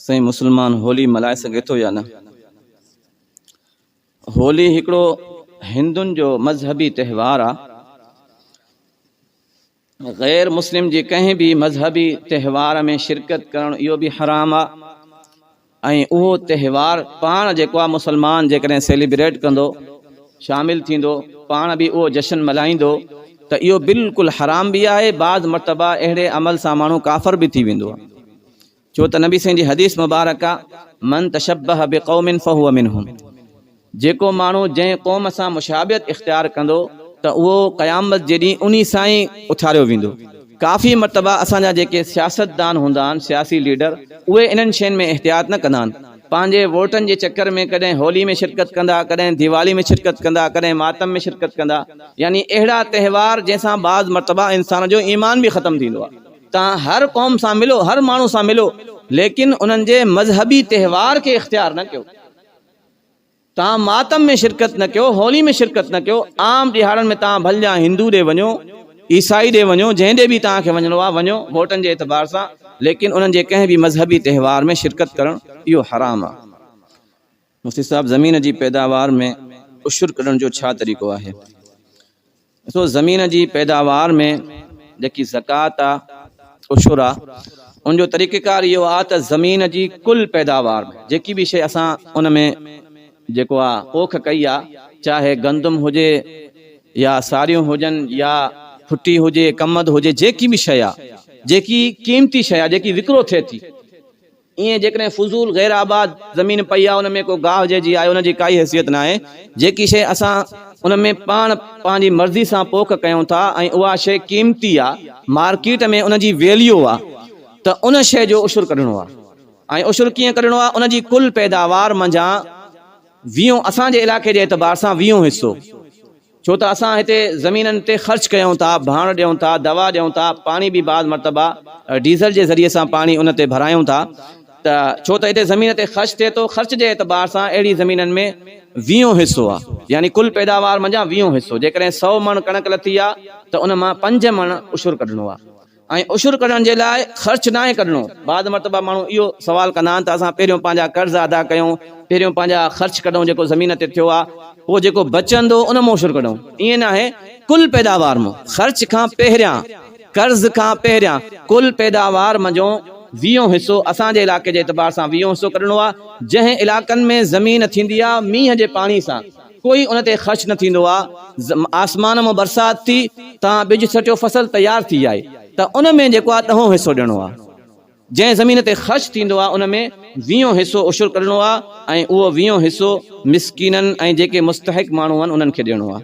سائين مسلمان هولي ملهائي سگهي ٿو يا نه؟ هولي هڪڙو هندن جو مذهبي تهوار آ. غير مسلم جي ڪنهن به مذهبي تهوار ۾ شرڪت ڪرڻ اهو به حرام آ ۽ اهو تهوار پاڻ جيڪو آ مسلمان جيڪڏهن سيليبريٽ ڪندو شامل ٿيندو پاڻ به اهو جشن ملهائيندو ته اهو بلڪل حرام به آهي بعض مرتبه اهڙي عمل سان ماڻهو ڪافر به ٿي ويندو آ. ڇو ته نبي سائين جي حديث مبارڪ آ، من تشبه بقوم فهو منهم جيڪو ماڻهو جنهن قوم سان مشابهت اختيار ڪندو ته اهو قيامت جي ڏينهن انهي سان ئي اٿاريو ويندو. ڪافي مرتبه اسان جا جيڪي سياستدان هوندا آهن، سياسي ليڊر، اهي انهن شين ۾ احتياط نه ڪندا آهن. پنهنجي ووٽن جي چڪر ۾ ڪڏهن هولي ۾ شرڪت ڪندا، ڪڏهن ديوالي ۾ شرڪت ڪندا، ڪڏهن ماتم ۾ شرڪت ڪندا. يعني اهڙا تهوار جنهن سان بعض مرتبه انسان جو ايمان به ختم ٿيندو آهي. توهان هر قوم سان ملو، هر ماڻهو سان ملو، ليڪن انهن جي مذهبي تهوار کي اختيار نه ڪيو. توهان ماتم ۾ شرڪت نه ڪيو، هولي ۾ شرڪت نه ڪيو، عام ڏهاڙن ۾ توهان ڀل جا هندو ڏي وڃو، عيسائي ڏي وڃو، جنهن ڏي به توهان کي وڃڻو آهي وڃو، ووٽن جي اعتبار سان، ليڪن انهن جي ڪنهن به مذهبي تهوار ۾ شرڪت ڪرڻ اهو حرام آهي. مفتي صاحب زمين جي پيداوار ۾ عشر ڪڍڻ جو ڇا طريقو آهي؟ ڏسو زمين جي پيداوار ۾ جيڪي زڪوات آ، عشر آ، ان جو طريقيڪار اهو آ ته زمين جي ڪل پيداوار ۾ جيڪي به شيء اسان ان ۾ جيڪو آ پوک ڪئي آ، چاهي گندم هجي يا ساريون هجن يا ڦٽي هجي، ڪمند هجي، جيڪي به شيء آ، جيڪي قيمتي شيء آ، جيڪي وڪرو ٿئي ٿي، ائين جيڪڏهن فضول غير آباد زمين پئي آهي ان ۾ ڪو گاهه جي جي آهي ان جي ڪائي حيثيت ناهي. جيڪي شيء اسان ان ۾ پاڻ پنهنجي مرضي سان پوک ڪيون ٿا ۽ اها شيء قيمتي آهي مارڪيٽ ۾ ان جي ويليو آهي ته ان شيء جو عشر ڪڍڻو آهي ۽ عشر ڪيئن ڪڍڻو آهي ان جي ڪل پيداوار منجهان ويهون اسان جي علائقي جي اعتبار سان ويهون حصو ڇو ته اسان هتي زمينن تي خرچ ڪيون ٿا، ڀاڻ ڏيون ٿا، دوا ڏيون ٿا، پاڻي به بعض مرتبه ڊيزل جي ذريعي سان پاڻي ان تي ڀرايون ٿا ته ڇو ته هتي زمين تي خرچ ٿئي ٿو، خرچ جي اعتبار سان اهڙي زمينن ۾ ويهون حصو آ يعني ڪل پيداوار منجهان ويهون حصو جيڪڏهن سئو مڻ ڪڻڪ لٿي آ ته ان مان پنج مڻ عشر ڪڍڻو آ. ۽ عشر ڪڍڻ جي لاء خرچ ناهي ڪڍڻو. بعض مرتبه ماڻهو اهو سوال ڪندا آهن ته اسان پهريون پنهنجا قرض ادا ڪيون، پهريون پنهنجا خرچ ڪڍون جيڪو زمين تي ٿيو آهي، پوء جيڪو بچندو ان مان عشر ڪڍون. ائين ناهي، ڪل پيداوار مان، خرچ کان پهريان، قرض کان پهريان، ڪل پيداوار منجهون ويهون حصو اسان جي علائقي جي اعتبار سان ويهون حصو ڪڍڻو آهي، جنهن علائقن ۾ زمين ٿيندي آهي مينهن جي پاڻي سان، ڪوئي ان تي خرچ نه ٿيندو آ، آسمان مان برسات ٿي، توهان ٻج ڇٽيو فصل تيار ٿي آئي ته ان ۾ جيڪو آ ڏهون حصو ڏيڻو آ. جنهن زمين تي خرچ ٿيندو آ ان ۾ ويهون حصو عشر ڪڍڻو آ ۽ اهو ويهون حصو مسڪينن ۽ جيڪي مستحق ماڻهو آهن انهن کي ڏيڻو آ.